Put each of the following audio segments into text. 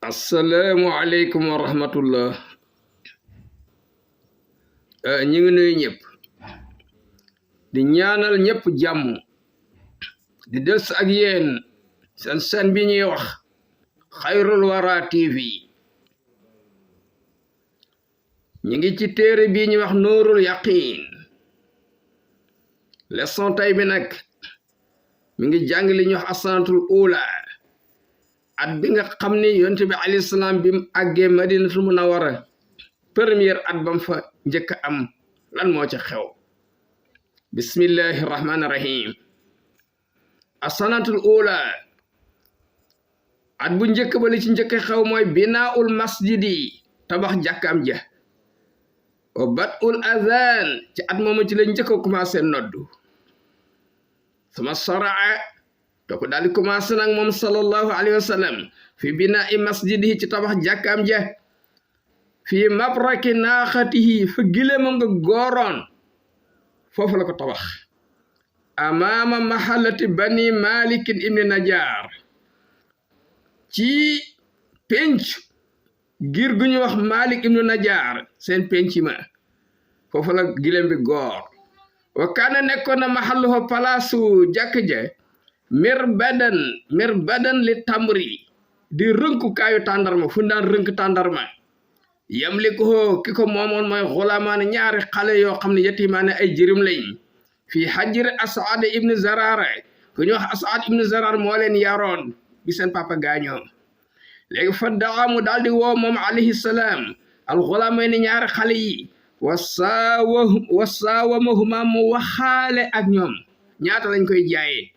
assalaamu aleykum wa rahmatullah ñi ngi nuyu ñëpp di ñaanal ñëpp jàmm di des ak yéen seen bi ñuy wax xayrul wara TV ñi ngi ci téere bi ñuy wax nuurul yaqiin leçon tay bi nag mi ngi jàng li ñuy wax asanatul ula at bi nga xam ni yonent bi alayhi salaam bi mu àggee madinatul munawwara première at bam fa njëkk am lan moo ca xew bismillahi rahmaani rahim asanatul ula at bu njëkk ba li ci njëkk xew mooy binaaul masjidi tabax jàkkaam ja wa batul azan ci at moomu ci la njëkk a commencé noddu sama saraa topp daal di commencé nag moom sallallahu alayhi wa sallam fi binaa'i masjidihi ci tabax jàkkaam ja fii mabraki naaxatihi fa giléema nga gooroon foofu la ko tabax amaama mahallati bani malikin ibni najaar ci penc giir gu ñu wax malik ibnu najaar seen penc ma foofu la giléem bi goor wa kaana nekkoon na mahalluhu palaasu jàkk ja mir badan li tamri di rënku kaayu tàndarma fu daan rënk tàndarma yamlikuhu ki ko moomoon mooy xulamaan ñaari xale yoo xam ne yatimaane ay jërim lañ fii hajri asad ibn zarara ku ñu wax asad ibn zarar moo leen yaroon bi seen papa gaañoo léegi fa daamu daal di woo moom alayhi salaam al xulamayni ñaari xale yi wasaawamahuma mu waxaale ak ñoom ñaata lañ koy jaayee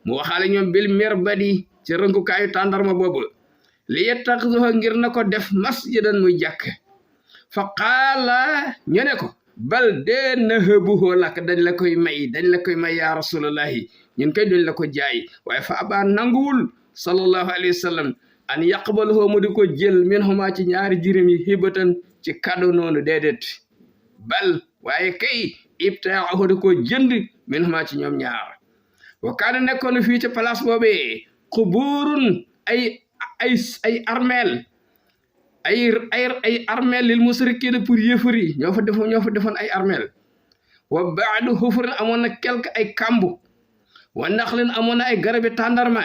mu waxaale ñoom bil mirbadi ci rënkukaayu tàndarma boobu li yettaxisuha ngir na ko def masjidan muy jàkk fa qaala ñu ne ko bal dee nahabuhu lak dañ la koy may ya rasulullahi ñun koy duñ la ko jaay waaye fa abaa nanguwul sallallahu alayhi wa sallam an yaqbaluhu mu di ko jël min huma ci ñaari jirim yi hibatan ci kado noonu déedéet bal waaye kay ibtaahu di ko jënd min huma ci ñoom ñaar wa kaana nekkoon fii ci place boobee quburun ay armeel ay armeel lil musrikiina pour yëfër yi ñoo fa defoon ay armeel wa baadu xufurin amoon na quelque ay kambu wa naxlin amoon na ay garabi tàndarma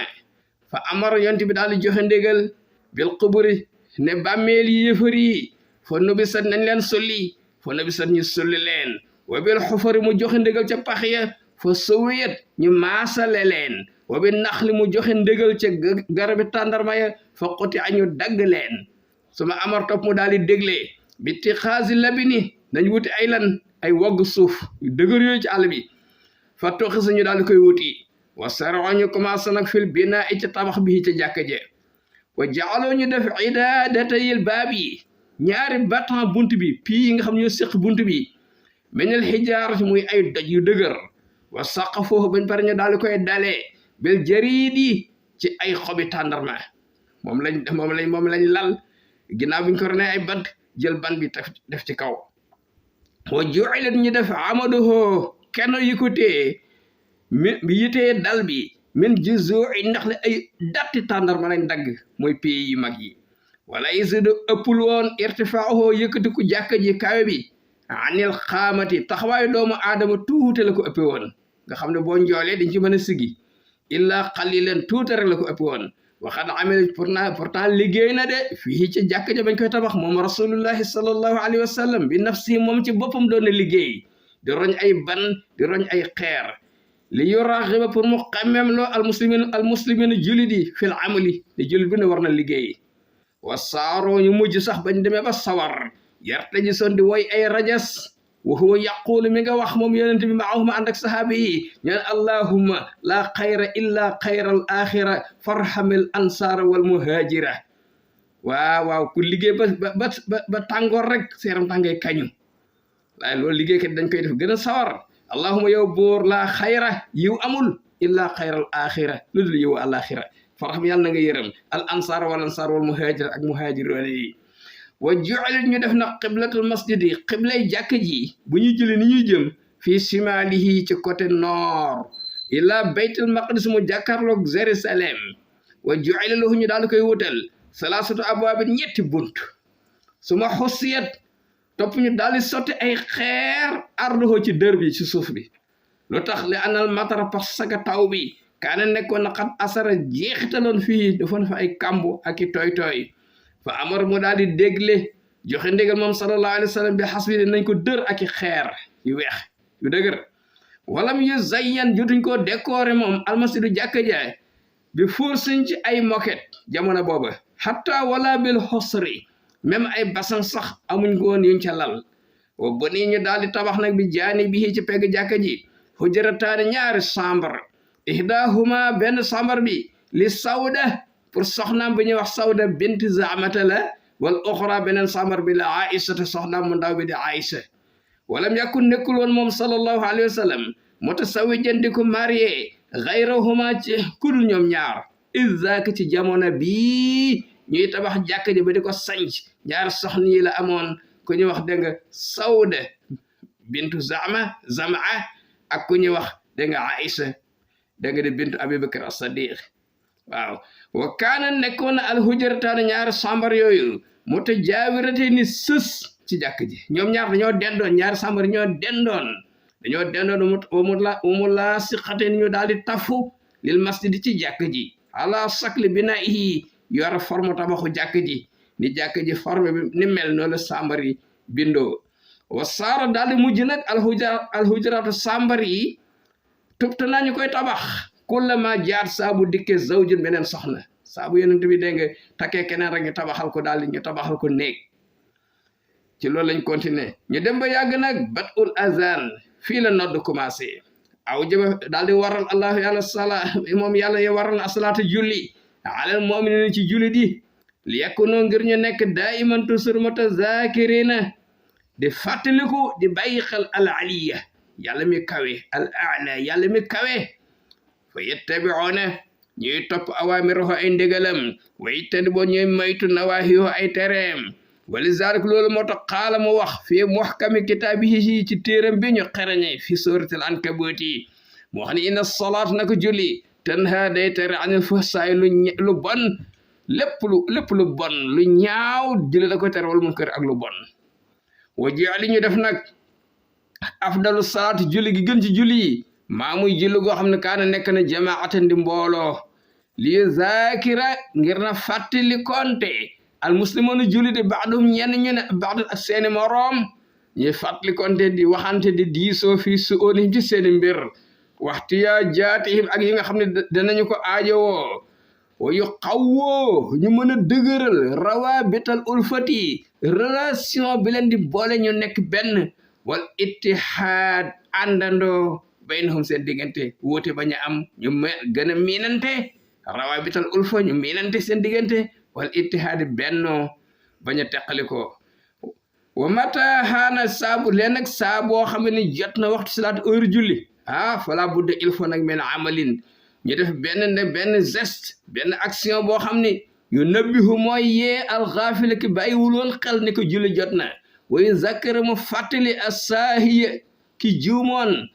fa amar yonent bi daal di joxe ndégal bil quburi ne bàmmeel yi yëfër yi fa nubisat nañ leen sulli fa nubisat ñu sulli leen wa bil xufuri mu joxe ndégal ca pax ya fa sowiyat ñu maasale leen wa bi naxli mu joxe ndégal ca garabi tàndarma ya fa xoti añu dagg leen suma amar topp mu daal di dégle bi ti xaasi labini nañ wuti ay lan ay wogg suuf yu dëgër yooyu ci àll bi fa toxi sañu daal di koy wuti wa saroo ñu commencé nag fil binaa i ca tabax bi ca jàkka je wa jaaloo ñu def idaadatayil baab yi ñaari battant bunt bi pii yi nga xam ñoo séq bunt bi minal xijaarati muy ay doj yu dëgër wa saqa foofu bañ pare ñu daal di koy dalee bil jariidi ci ay xobi tàndarma moom lañ lal ginnaaw biñ ko renee ay bant jël ban bi def ci kaw wa ju'ilat ñu def amaduhu kenn yi ko téye mi yitee dal bi min juzu'i ndax le ay datti tàndarma lañ dagg mooy pays yu mag yi wala isidu ëppul woon irtifaahu yëkkati ku jàkka ji kawe bi anil xaamati taxawaayu doomu aadama tuute la ko ëppe woon nga xam ne boo njoolee dañ ci mën a sigi illaa qalilan tuute rek la ko ëppe woon waxad amel pourtant liggéey na de fii ci jàkk ja bañ koy tabax moom rasulullahi sallallahu alayhi wa sallam bi nafsi moom ci boppam doon na liggéey di roñ ay ban di roñ ay xeer li yuraxiba pour mu xemmem loo al muslimin jullit yi fil amali te jullit bi ne war na liggéey wa saaroo ñu mujj sax bañ demee ba sawar yarte ji son di woy ay rajas wa huwa yaqulu mi nga wax moom yonent bi maahuma ànd ak sahaaba yi ñaan allahumma la xayra illa xayra al axira farhamil ansara wal muhajira waaw ku liggéey ba tàngoor rek seeram tàngay kañu waaye loolu liggéey kat dañ koy def gën a sawar allahumma yow buur la xayra yiw amul illa xayra al axira lu dul yiw al axira farham yàlla na nga yërëm al ansara wal muhajira ak muhajiroon yi wa ju'alat ñu def na qiblatul masjidi qiblay jàkk ji bu ñu jëlee ni ñuy jëm fii simalihi ci côté nord ila baytul maqdis mu jàkkaarloog Jérusalem wa ju'ila lahu ñu daal koy wutal salaasatu abwaabin ñetti bunt suma xusiyat topp ñu daal di sotti ay xeer arduhu ci dër bi ci suuf bi lu tax li anal matara parce que taw bi kaana nekkoon na xat asara jeexitaloon fii dafa fa ay kambu ak i tooy fa amar mu daal di dégle joxe ndigal moom sallallahu alayhi wa sallam bi xas bi nañ ko dër ak i xeer yu weex yu dëgër walam yu zayyan jotuñ koo décoré moom almasidu jàkka jaay bi fursuñ ci ay moquette jamono booba hatta wala bil xosri même ay basan sax amuñ ko woon yuñ ca lal wa ba nii ñu daal di tabax nag bi jaani bi ci pegg jàkka ji hujrataani ñaari chambre ihdahuma benn chambre bi li sawda pour soxnaam bi ñuy wax sawda bint zamata la wal oxra beneen chambre bi la aïsa te soxnaam mu ndaw bi di aïsa walam yakun nekkul woon moom sallallahu alayhi wa sallam mutasawijan di ko marié gayrahuma ci kudul ñoom ñaar izak ci jamono bii ñuy tabax jàkka ji ba di ko sanc ñaar soxna yi la amoon ku ñuy wax dégg nga sawda bintu zama ak ku ñuy wax dégg nga aïsa dégg nga di bintu abubakar as-sadiq waaw wa kaana nekkoon na alhujrataani ñaari chambre yooyu mutajaawirate ni sës ci jàkk ji ñoom ñaar dañoo dendoon ñaari chambre ñoo dendoon mu laa siqate ñu daal di tafu lil masjid ci jàkk ji ala sakli binaihi yor forme tabaxu jàkk ji ni jàkk ji forme bi ni mel noonu la chambre yi bindoo wa saara daal di mujj nag alhujratu chambre yi tubta nañu koy tabax kullama jaar saabu dikke zawjun beneen soxna saabu yonent bi dégg nga takkee keneen rek ñu tabaxal ko daal di ñu tabaxal ko néeg ci loolu lañ continuer ñu dem ba yàgg nag batul azan fii la nodd commencé aw jëba daal di waral allahu yàlla sala moom yàlla yo waral asalaata julli alal mu'minina ci julli di li yakunu ngir ñu nekk daiman toujours mutazakirina di fàttaliku di bàyyi xel al aliya yàlla mi kawe al a'la yàlla mi kawe fa yettabi'una ñuy topp awaamirahu ay ndigalam wa yajtanibu ñuy moytu nawaahihu ay tereem wali zalik loolu moo tax xaala mu wax fii muhkami kitaabihi ci téeram bi ñu xereñe fi suratul ankabut yi mu wax ni inna salaat nako julli tanha day tere anil fahsaa'i lu bon lépp lu bon lu ñaaw julli da ko tere wal munkar ak lu bon wa ja'ali ñu def nag afdalu salaat julli gi gën ci julli yi maa muy julli goo xam ne kaana nekk na jamaatan di mbooloo lii zakira ngir na fàttali konte al muslimuna julli di baadum ñenn ñu ne baadu ak seeni moroom ñuy fàttali konte di waxante di diisoo fii su óonim ci seeni mbir waxtiya jaatihim ak yi nga xam ne danañu ko aajowoo wa yu xawwoo ñu mën a dëgëral rawabital ulfati relation bi leen di boole ñu nekk benn wal ittihaad àndandoo baynahum seen diggante wóote bañ a am ñu gën a miinante rawabital ulfa ñu miinante seen diggante wal ittihaad bennoo bañ a teqalikoo wa mata haana saabu leen nag saa boo xam ne jot na waxtu salaat heure julli fala budda il faut nag men amalin ñu def benn geste benn action boo xam ne yu nëbbihu mooy yee alxaafila ki bàyyiwul woon xel ni ko julli jot na way zakara mu fàttali asaahiya ki juumoon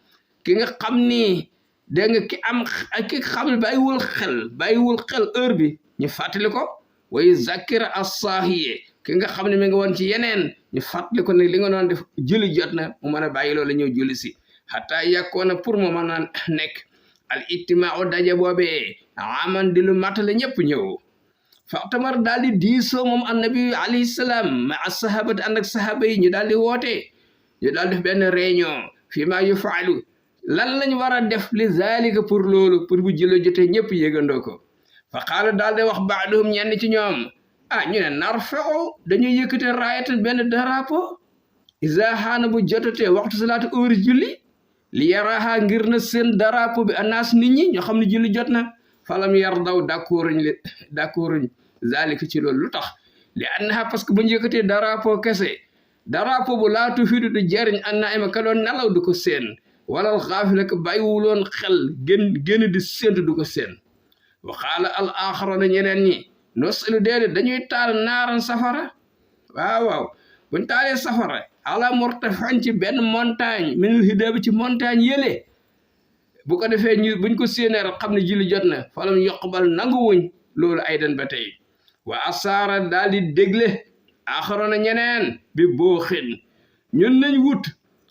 ki nga xam ni dégg nga ki xam ne bàyyiwul xel heure bi ñu fàttali ko way zakara asaahiya ki nga xam ne mi nga woon ci yeneen ñu fàttali ko ne li nga doon def julli jot na mu mën a bàyyi loolu ñëw julli si hatta yàkkoona pour mu mën a nekk al ijtimaau daje boobee aman di lu matale ñëpp ñëw fatamar daal di diisoo moom annabi alayhi salaam ma sahabati ànd ak sahaba yi ñu daal di woote ñu daal def benn réunion fii maa yufaalu lan lañ war a def li zalika pour loolu pour bu julli jotee ñëpp yégandoo ko fa qaala daal di wax baaduhum ñenn ci ñoom ñu ne narfa'u dañuy yëkkate raayatan benn drapeau isa xaana bu jotatee waxtu salaatu heure julli li yaraha ngir na seen drapeau bi annaas nit ñi ñoo xam ne julli jot na falam yar daw d'accorduñ zalika ci loolu lu tax li annaha parce que bu ñu yëkkatee drapeau kese drapeau bu laatu fidu du jariñ anna ima ka doon nelaw du ko seen walal xaafila ka bàyyiwuloon xel génn di séentu du ko seen wa qaala al axaruna ñeneen ñi nosilu déedéet dañuy taal naaran safara waaw buñ taalee safara ala murtafan ci benn montagne minul hidabi ci montagne yële bu ko defee buñ ko séenee rek xam ne julli jot na falam yoqbal nangu wuñ loolu ay den ba tey wa asaara daal di dégle axarona ñeneen bi booxin ñun nañ wut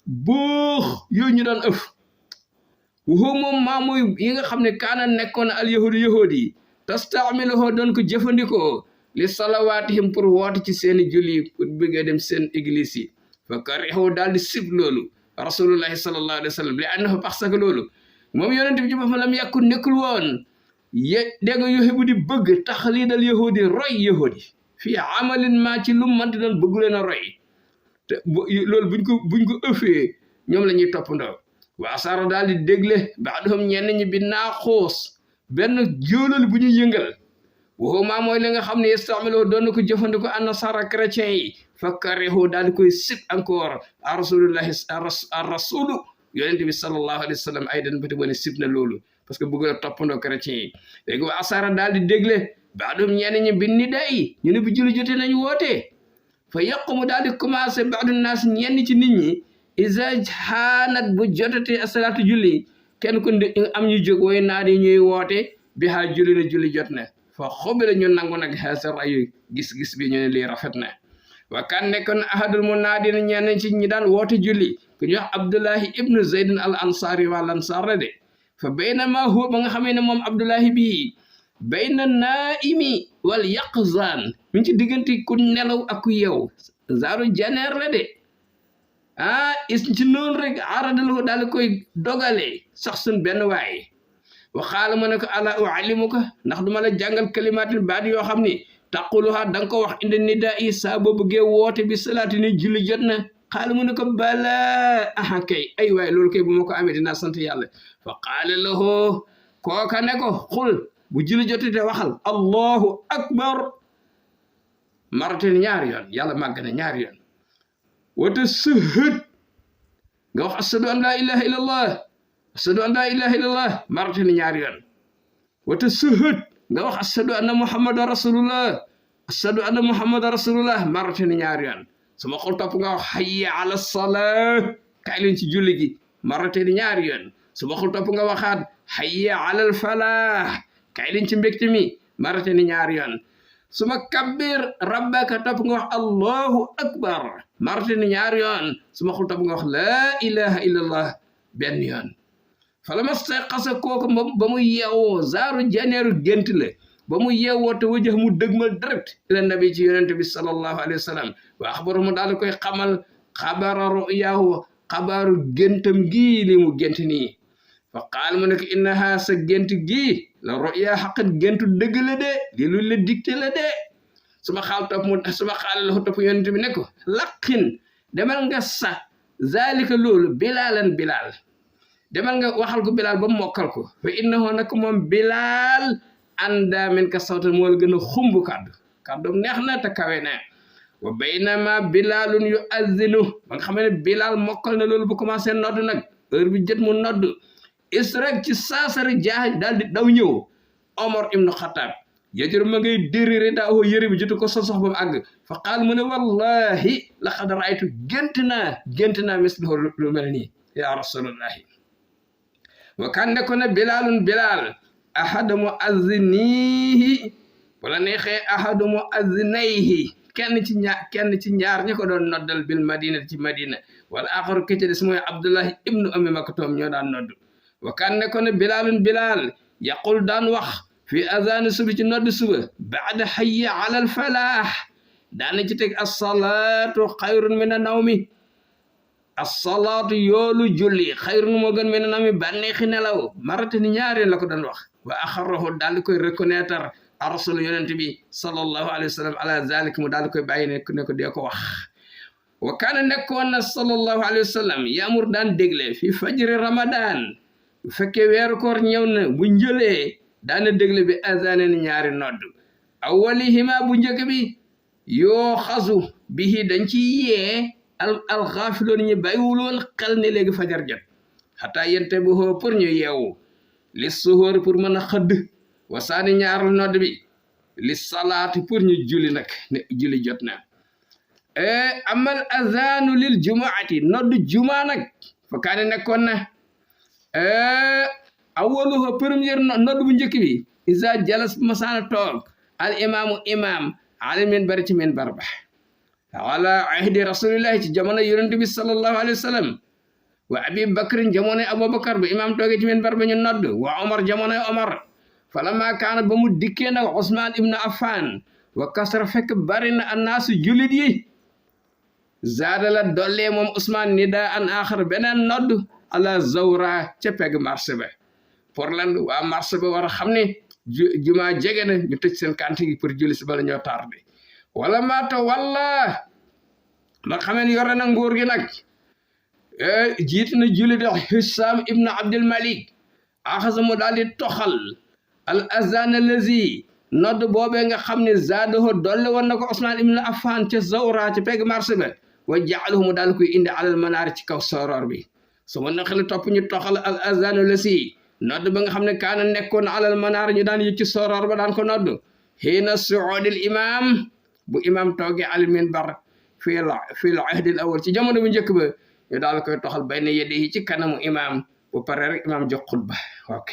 boox yooyu ñu daan ëf waxoo moom maa mooy yi nga xam ne kaana nekkoon al yahuud yi tastaamiluhu doon ko jëfandikoo li salawaatihim pour woote ci seeni julli pour bëggee dem seen église yi fa karihu daal di sib loolu rasulullahi sallallahu alayhi wa sallam li annahu parce que loolu moom yonent bi ci boppam lam yàkku nekkul woon dégg nga yoxe bu di bëgg taxlidal yahuud yi roy yahuud yi fii amalin maa ci lu manti doon bëggu leen a roy te loolu buñ ko ëffee ñoom la ñuy toppandoo waa sara daal di dégle baadohum ñenn ñi bi naa xoos benn jóolal bu ñu yëngal waxoo maa mooy li nga xam ne yestamiloo doon na ko jëfandiko an nasara chrétien yi fa karihu daal di koy sib encore a rasulullahi a rasulu yonent bi sallallahu alayhi wa sallam ay den bati bone sib na loolu parce que bëgg la toppandoo chrétien yi léegi waa sara daal di dégle baadohum ñenn ñi bi ni day ñu ne bu julli jotee nañu wootee fa yaqumu daal di commencé baadu naas ñenn ci nit ñi isa xaanat bu jotatee asalaatu julli kenn ku am ñu jóg way naa di ñuy woote bi xaa julli na julli jot na fa xobi la ñu nangu nag xeesar ayu gis-gis bi ñu ne lii rafet na wa kan nekkoon ahadul munaadina ñenn ci ñi daan woote julli ku ñu wax abdullahi ibnu zaydin al ansari wal ansar la de fa baynama huwa ba nga xamee ne moom abdullahi bii bayna naimi wal yaqzan mi ngi ci diggante ku nelaw ak ku yeew zaaru janeer la de is ci noonu rek aradaloo daal koy dogale sax sun benn waay waxaala ma ne ko ala uallimuka ndax duma la jàngal kalimaatin baat yoo xam ni taquluha da nga ko wax indi nidaa yi saa boo bëggee woote bi salaati ni julli jot na xaala mu ne ko bala aha kay ay waay loolu kay bu ma ko amee dinaa sant yàlla fa qaala lahu kooka ne ko xul bu julli jotite waxal allahu akbar maraten ñaari yoon yàlla màgg na ñaari yoon wata sëhët nga wax ashadu an laa ilaha illallah ashadu an laa ilaha illallah maraten ñaari yoon wata sëhët nga wax ashadu anna muhammadan rasulullah ashadu anna muhammadan rasulullah maraten ñaari yoon sama xol topp nga wax hayya ala salaa kaay leen ci julli gi maraten ñaari yoon sama xol topp nga waxaat hayya ala al falah kaay leen ci mbégte mi maraten ñaari yoon suma kabbir rabbaka topp nga wax allahu akbar martini ñaari yoon suma xul topp nga wax laa ilaha illallah benn yoon falama stayqasa kooku ba mu yeewoo zaaru janeeru gént la ba mu yeewoo te wajax mu dëgmal direct ila nabi ci yonente bi sallallahu alayhi wa sallam wa axbaru mu daal koy xamal xabara ru'yaahu xabaaru géntam gii li mu gént nii fa qaal mu ne ko innaha sa gént gii la ru'ya xaqat géntu dëgg la de li lu la dicté la de suma xaal la topp yonent bi ne ko laqin demal nga sa zalika loolu bilaalan bilaal demal nga waxal ko bilaal ba mokkal ko fa innahu nak moom bilaal anda min ka sawtal moo la gën a xumb kàddu neex na te kawe na wa baynama bilaalun yu azinu ba nga xam ne bilaal mokkal na loolu bu commencé nodd nag heure bi jot mu nodd israek ci saasari jaax daal di daw ñëw Omar ibnu Xataab yajur ma ngay dérire daa oo yëre bi jotu ko sox ba mu àgg fa qaal mu ne wallahi laqad raaytu gént naa mislahu lu mel nii ya rasulullahi wa kan ne ko ne bilaalun bilaal ahadu muazzinihi wala neexee ahadu muazzinayhi kenn ci ñaar ñi ko doon noddal bil madina ci madina wala axaru ke ci des mooy abdullahi ibnu ummi maktum ñoo daan nodd wa kan ne ko ne bilaalun bilaal yaqul daan wax fi azani subi ci nodd suba baada hayya ala al falah daana ci teg as-salaatu xayrun min an-nawmi as-salaatu yoolu julli xayrun moo gën min an-nawmi bànneexi nelaw marate ni ñaareen la ko doon wax wa axarrahu daal di koy reconnaître a rasul yonent bi sallallahu alayhi wa sallam ala zalik mu daal di koy bàyyi ne ko dee ko wax wa kaana nekkoon na sallallahu alayhi wa sallam yaamur daan dégle fi fajri ramadan bu fekkee weeru koor ñëw na bu njëlee daana dégle bi azanen ñaari nodd awwalihima bu njëkk bi yoo xasu bihi dañ ci yee al xaafiloon ñi bàyyiwul woon xel ne léegi fajar jot xataa yente bu xoo pour ñu yeewu li suhóor pour mën a xëdd wasaani ñaaru nodd bi li salaati pour ñu julli nag ne julli jot na amal azanu lil jumaati nodd juma nag fa kaane nekkoon na awwaluha première nodd bu njëkk bi isa jalas masaana toog al imaamu imaam ala minbar ci minbar ba ala ahdi rasulillahi ci jamono yonent bi sallallahu alayhi wa sallam wa abi bakrin jamono abubakar ba imaam toogee ci minbar ba ñu nodd wa omar jamono omar falamma kaana ba mu dikkee nag Usmaan ibn Affan wa kasra fekk bari na annaasu julit yi zaada la dollee moom Usmaan nidaa an axar beneen nodd ala zawra ca pegg marché ba pour lan waa marché ba war a xam ne juma jege na ñu tëj seen kanti gi pour julli si bala ñoo tardé wala maata walla ba xameen yore na nguur gi nag jiit na julli di Hisaam ibn Abdul Malik axasa mu daal di toxal al azan allazi nodd boobee nga xam ne zaadaho dolle woon na ko Usmaan ibn Affan ca zawra ca pegg marché ba wa jaaluhu mu daal koy indi alal manaar ci kaw soror bi su ma naqali topp ñu toxal al azan allazi nodd ba nga xam ne kaana nekkoon alal manaar ñu daan yëg ci soror ba daan ko nodd xiina suudil imam bu imam toogee al minbar fil ahdil awal ci jamono bu njëkk ba ñu daal koy toxal bayna yadihi ci kanamu imam bu pare rek imam jox xutba ok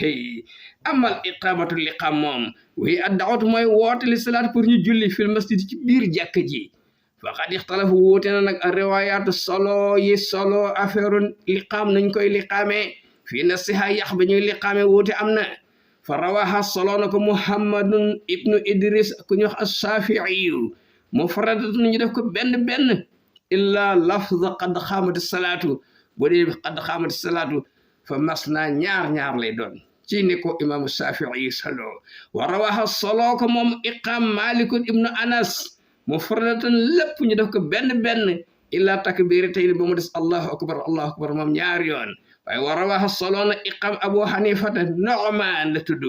amal iqamatu liqam moom wi addawatu mooy woote li salaat pour ñu julli fil masjid ci biir jàkk ji faqad ixtalafu wuute na nag riwaayaatu solo yi solo affaire liqaam nañ koy liqaamee fii nasiha yax ba ñuy liqaame wuute am na fa rawaha solo na ko muhammadun ibnu idris ku ñu wax as-Saafi'i mufradatun ñu def ko benn benn illa lafza qad xaamati salaatu bu dee qad xaamati salaatu fa masna ñaar lay doon ci ni ko imaamu Saafi'i solo wa rawaha solo ko moom iqaam malikun ibnu anas mufradatan lépp ñu def ko benn benn illa takbiratayni ba mu des allahu akbar moom ñaar yoon waaye wa rawaha solo na iqaam abu hanifata Nu'man la tudd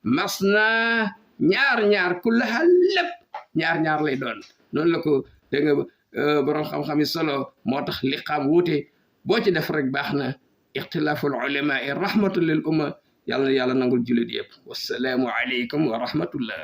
masna ñaar kullaha lépp ñaar lay doon noonu la ko dégg nga borom xam-xam yi solo moo tax liqaam wuute boo ci def rek baax na ixtilaaful ulama rahmatun lil umma yàlla nangul jullit yëpp wassalaamu aleykum wa rahmatullah